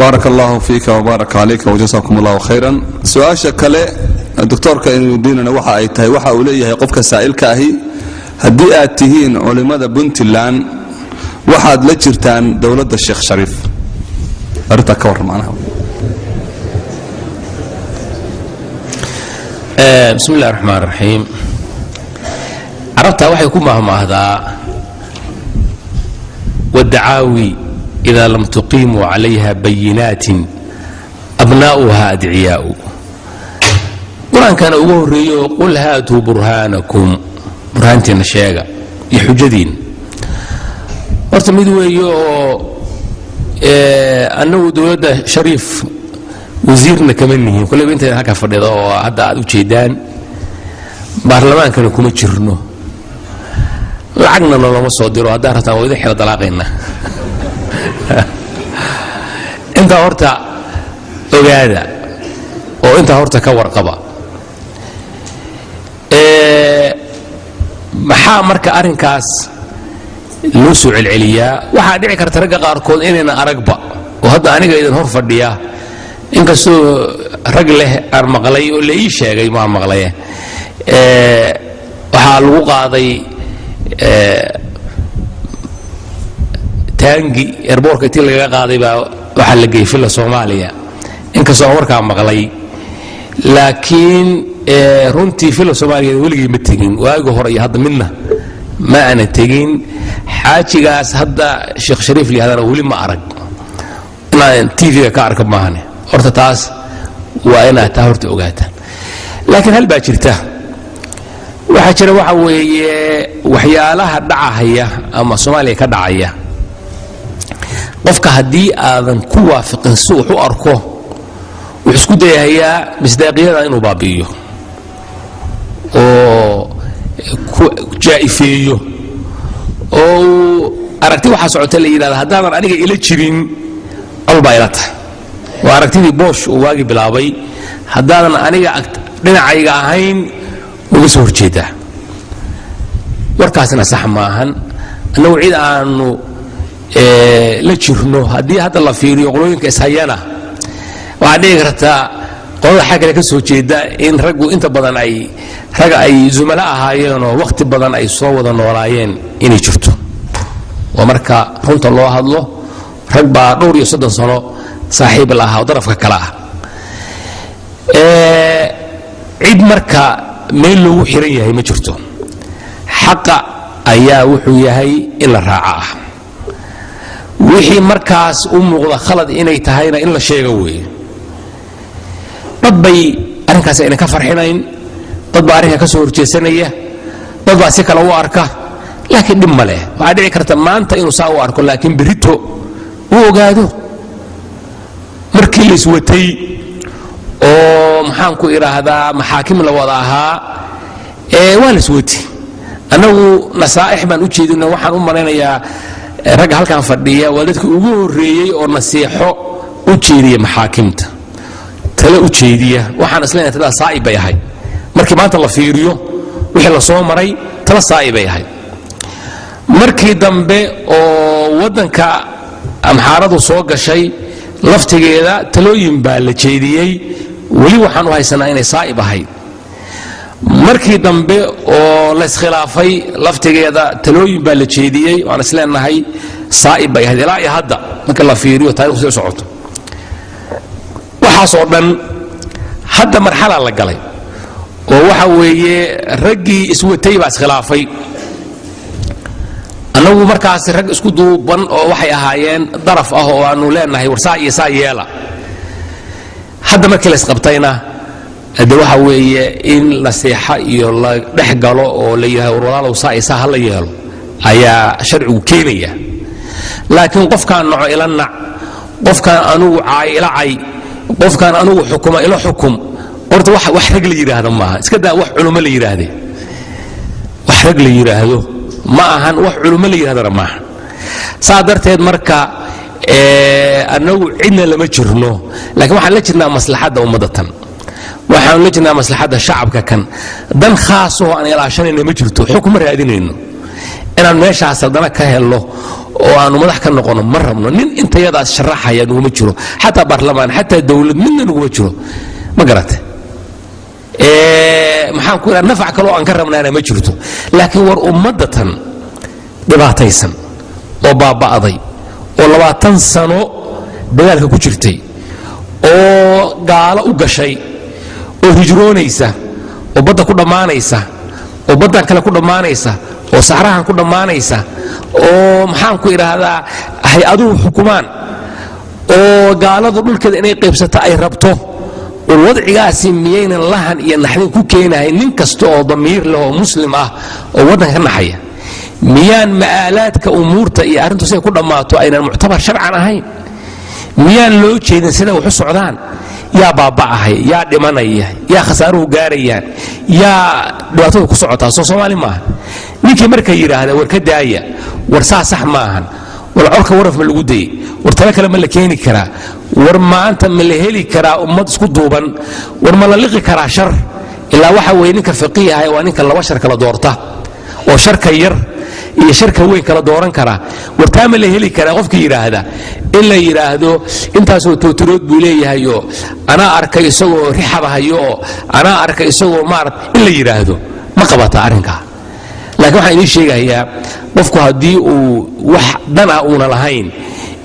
Baaraka allahu fiika wbaaraka calayka wajasaakum allahu khayran. Su-aasha kale doctoorka aynu weydiinana waxa ay tahay, waxa uu leeyahay qofka saa'ilka ahi, haddii aad tihiin culimmada Puntland, waxaad la jirtaan dowladda Sheekh Shariif, arrintaa ka warran macnaha? Bismi illahi raxmaan raxiim. Carabtaa waxay ku mahmaahdaa: "Wadacaawi ida lam tuqiimuu calayha bayinaatin abnaa'uha adciyaa'u." Qur-aankana ugu horreeyo: "Qul haatuu burhaanakum", burhaantiinna sheega iyo xujadiinna. Horta mid weeye oo annagu dowladda Shariif wasiirna kama nihin, kolleyba intaydan halka fadhida oo hadda aad u jeedaan, baarlamaankana kuma jirno, lacagna noloma soo diro. Haddaan rabtaan waa idin xilo dalaaqayna. Intaa horta ogaada oo intaa horta ka warqaba. Maxaa marka arrinkaas loo soo celceliyaa? Waxaa dhici karta ragga qaarkood inayna aragba oo hadda aniga idin hor fadhiya, inkastoo rag leh aan maqlay oo la ii sheegay, maa maqlaye, waxaa lagu qaaday taangi airboortka intii lagaga qaaday baa waxaa la geeyey Villa Soomaaliya. Inkastoo aan warkaa maqlay, laakiin runtii Villa Soomaaliya weligii ma tegin, waagi hore iyo hadda midna ma aana tegin. Xaajigaas hadda Sheekh Shariif layahdana weli ma arag, inaan TV-ga ka arka maahane. Horta taas waa inaad taa horta ogaataan. Laakiin hal baa jirta, waxaa jira waxa weeye waxyaalaha dhacahaya ama Soomaaliya ka dhacaya, qofka haddii aadan ku waafiqin si wax u arko, wuxuu isku dayahayaa misdaaqiyada inuu baabi'iyo oo ku jaa'ifeeyo oo uu aragti waxaa socota la yidhahda haddaadan aniga ila jirin col baa ila tahay. Waa aragtidii Boosh uu waagi bilaabay: haddaadan aniga dhinacayga ahayn uga soo horjeedaa. Warkaasna sax maahan. Annagu cid aanu la jirno, haddii hadda la fiiriyo qolooyinka ishayana, waxaa dhici kartaa qolada xag kale ka soo jeeda in raggu inta badan ay rag ay zumalo ahaayeenoo wakhti badan ay soo wada noolaayeen inay jirto. Waa marka runta loo hadlo, rag baa dhowr iyo 30 sano saaxiib la ahaa oo darafka kale ah. Cid marka meel loogu xiran yahay ma jirto. Xaqa ayaa wuxuu yahay in la raaco ah, wixii markaas u muuqda khalad inay tahayna in la sheego weeye. Dad bay arrinkaas ayna ka farxinayn, dad baa arrinka ka soo horjeesanaya, dad baa si kale u arka, laakiin dhib ma leh. Waxaa dhici karta maanta inuu saa u arko, laakiin berrito uu ogaado markii la iswatay oo maxaan ku idhaahdaa maxaakim la wada ahaa ee waa la iswati. Annagu nasaa'ix baan u jeedino. Waxaan u malaynayaa ragga halkan fadhiya waa dadkii ugu horreeyey oo nasiixo u jeediya maxaakimta, tale u jeediya. Waxaan isleenahay talada saa'ib bay ahayd. Markii maanta la fiiriyo wixii la soo maray, tala saa'ib bay ahayd. Markii dambe oo waddanka Amxaaradu soo gashay laftigeeda talooyin baa la jeediyey, weli waxaan u haysanaa inay saa'ib ahayd. Markii dambe oo layskhilaafay laftigeeda talooyin baa la jeediyey, waan isleenahay saa'ib bay ahayd. Ilaa iyo hadda marka la fiiriyo taarikhdu sii socoto, waxaasoo dhan hadda marxala la galay oo waxa weeye raggii iswatay baa iskhilaafay. Annagu markaas rag isku duuban oo waxay ahaayeen daraf ah oo aanu leenahay war saa iyo saa yeela. Hadda markii la isqabtayna de waxa weeye in nasiixa iyo la dhex galo oo la yidhahdo war walaalow, saa iyo saa ha la yeelo ayaa sharcigu keenaya. Laakiin qofkaan naco ila nac, qofkaan anugu caay ila cay, qofkaan anugu xukuma ila xukum, horta wax rag la yidhaahdo maaha. Iska daa wax culummo la yidhaahde, wax rag la yidhaahdo ma ahan, wax culummo la yidhahdana maaha. Saa darteed marka annagu cidna lama jirno, laakiin waxaan la jirnaa maslaxadda ummadda tan, waxaanu la jirnaa maslaxadda shacabka kan. Dan khaasoo aan ilaashanayna ma jirto, xukuma raadinayno inaan meeshaas haddana ka helno. Oo aanu madax ka noqono ma rabno. Nin intayadaas sharaxaya nuguma jiro, xataa baarlamaan, xataa dowlad, midna nuguma jiro. Ma garate? Maxaan ku idhaha, nafac kaloo aan ka rabnaana ma jirto. Laakiin war ummadda tan dhibaataysan oo baaba'day oo 20 sano dagaalka ku jirtay oo gaalo u gashay oo hijroonaysa oo badda ku dhammaanaysa oo baddan kale ku dhammaanaysa oo saxrahan ku dhammaanaysa oo maxaan ku idhaahdaa hay-aduhu xukumaan oo gaaladu dhulkeeda inay qaybsato ay rabto, war wadcigaasi miyaynan lahan iyo naxdin ku keenahay nin kasta oo damiir leh oo muslim ah oo waddanka ka naxaya? Miyaan ma'aalaadka umuurta iyo arrintu siday ku dhammaato aynan muctabar sharcan ahayn? Miyaan loo jeedin sida wax u socdaan? Yaa baaba'ahay? Yaa dhimanaya? Yaa khasaaruhu gaarayaan? Yaa dhibaatadu ku socotaa? Soo Soomaali maaha? Ninkii marka yidhaahda war ka daaya, war saa sax maahan, war colka waraf ma lagu dayey, war talo kale ma la keeni karaa, war maanta ma la heli karaa ummad isku duuban, war ma la liqi karaa shar? Ilaa waxa weeye ninka faqiihaha waa ninka laba shar kala doorta oo sharka yar iyo sharka weyn kala dooran karaa. War taa ma la heli karaa? Qofka yidhaahda in la yidhaahdo intaasoo tootirood buu leeyahayoo anaa arkay isagoo rixabahayo oo anaa arkay isagoo maarat in la yidhaahdo ma qabataa arrinkaa. Laakiin waxaan idiin sheegayaa, qofku haddii uu wax dan ah uuna lahayn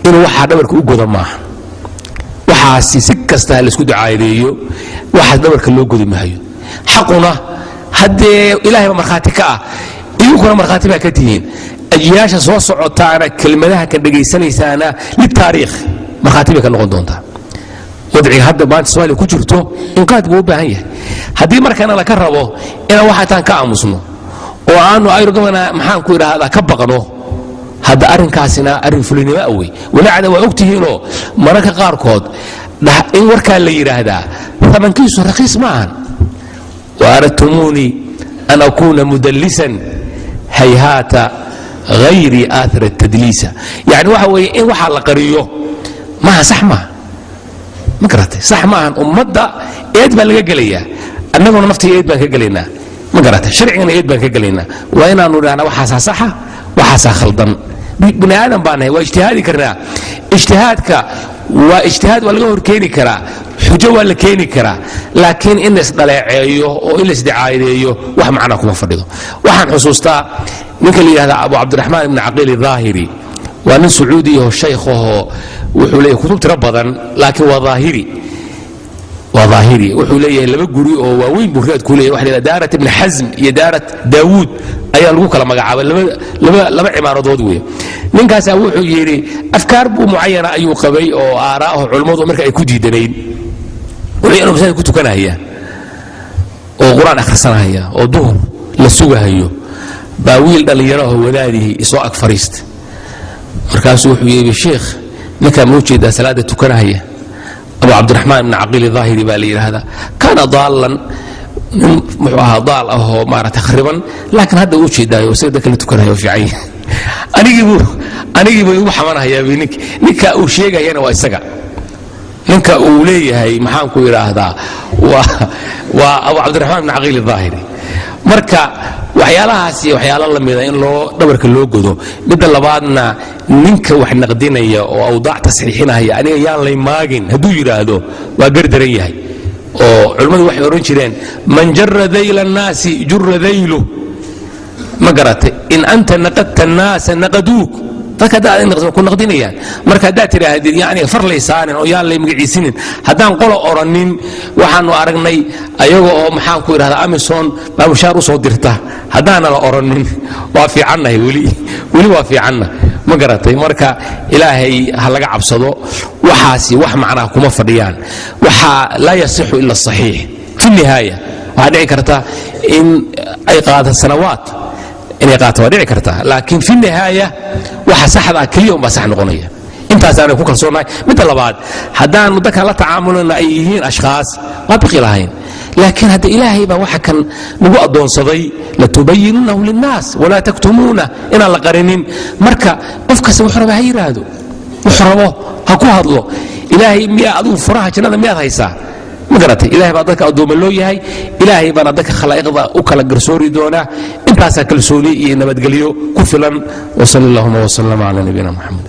inuu waxaa dhabarka u godo maaha. Waxaasi si kasta ha laisku ducaadeeyo, waxaas dhabarka loo godi maayo. Xaquna haddee Ilahay baa markhaati ka ah, idinkuna markhaati baa ka tihiin, ajyaasha soo socotaana kelmadaha kan dhegaysanaysaana litaariikh markhaati bay ka noqon doontaa. Wadciga hadda maanta Somaaliya ku jirto inqaad buu u baahan yahay. Haddii markana laka rabo inaan waxaataan ka aamusno oo aanu ayrogabana maxaan ku idhaahdaa ka baqno, hadda arrinkaasina arrin fulinimo awey. Walaacda waa ogtihiinoo mararka qaarkood in warkaa la yidhaahdaa tamankiisu rakiis ma ahan. Waaradtumuunii an akuuna mudallisan, hayhaata hayri aathara tadliisa. Yani waxa weeye in waxaa la qariyo maaha, sax maaha. Ma garatay? Sax maahan. Ummadda eed baa laga gelayaa, annaguna naftiga eed baan ka gelaynaa. Ma garatay? Sharcigana eed baan ka gelaynaa. Waa inaanu idhahnaa waxaasaa saxa, waxaasaa khaldan. Bini aadam baan nahay, waa ijtihaadi karnaa. Ijtihaadka waa ijtihaad, waa laga horkeeni karaa, xujo waa la keeni karaa, laakiin in laisdhaleeceeyo oo in laisdicaadeeyo wax macnaa kuma fadhido. Waxaan xusuustaa ninka la yidhahda Abu Cabdiraxmaan ibni Caqiil Daahiri, waa nin sacuudiyaho shaykhahoo wuxuu leeyahay kutub tiro badan, laakiin waa daahiri, waa daahiri. Wuxuu leeyahay laba guri oo waaweyn buu riyaad ku leeyahay, waxa la yidhahda Daarat Ibni Xasm iyo Daarat Daawuud ayaa lagu kala magacaabay, laba cimaaradood weeye. Ninkaasaa wuxuu yidhi afkaar buu mucayana ayuu qabay oo aaraaho culummadu marka ay ku diidanayn. Wuxuu inuu masaajid ku tukanaya oo qur-aan akhrisanaya oo duhur la sugahayo baa wiil dhallinyaraho wadaadihii isoo ag fariista. Markaasuu wuxuu yidhi, sheikh, ninkaa ma ujeedaa salaada tukanahaya? Abu Cabdiraxmaan ibn Caqiili Daahiri baa la yidhaahdaa. Kaana daallan, nin muxuu ahaa daal ahoo maarata khariban, laakiin hadda u jeedaayo isaga dadka la tukanaya fiican yahay. Anigiibuu igu xamanahayaa. Ninka uu sheegayana waa isaga. Ninka uu leeyahay maxaan ku idhaahdaa waa Abu Cabdiraxmaan ibn Caqiili Daahiri. Marka waxyaalahaas iyo waxyaalo la mida in loo dhabarka loo godo. Midda labaadna, ninka wax naqdinaya oo awdaac tasxiixinaya aniga yaan lay maagin hadduu yidhaahdo waa gardaran yahay. Oo culimmadu waxay odhan jireen, man jara dayla annaasi jura daylu. Ma garatay? In anta naqadta annaasa naqaduuk. Dadka haddaad naqdin ku naqdinayaan. Marka haddaad tidhaahdid yacni far laysaanin oo yaan lay magaciisinin, haddaan qola odhanin waxaanu aragnay ayaga oo maxaan ku idhahdaa Amison baamushaar u soo dirta, haddaana la odhanin waa fiicannahay, weli weli waa fiicanna. Ma garatay? Marka Ilaahay ha laga cabsado, waxaasi wax macnaa kuma fadhiyaan. Waxaa laa yasixu ila asaxiix fi nihaaya. Waxaa dhici karta in ay qaadato sanawaat, inay qaato waa dhici kartaa, laakiin fi nihaaya waxa saxda ah keliya unbaa sax noqonaya. Intaasaanay ku kalsoonahay. Midda labaad, haddaanu dadkan la tacaamulana ay yihiin ashkhaas waa biqi lahayn, laakiin hadda Ilaahay baa waxa kan nagu addoonsaday, latubayinunahu linnaas walaa taktumuuna, inaan la qarinin. Marka qof kasta wuxuu raba ha yidhaahdo, wuxuu rabo ha ku hadlo. Ilaahay miyaa adigu furaha jannada miyaad haysaa? Ma garatay? Ilahay baa dadka addooma loo yahay, Ilaahay baana dadka khalaa'iqda u kala garsoori doonaa. Intaasaa kalsooni iyo nabadgelyo ku filan. وصل اللهم وسلم على نبينا محمد.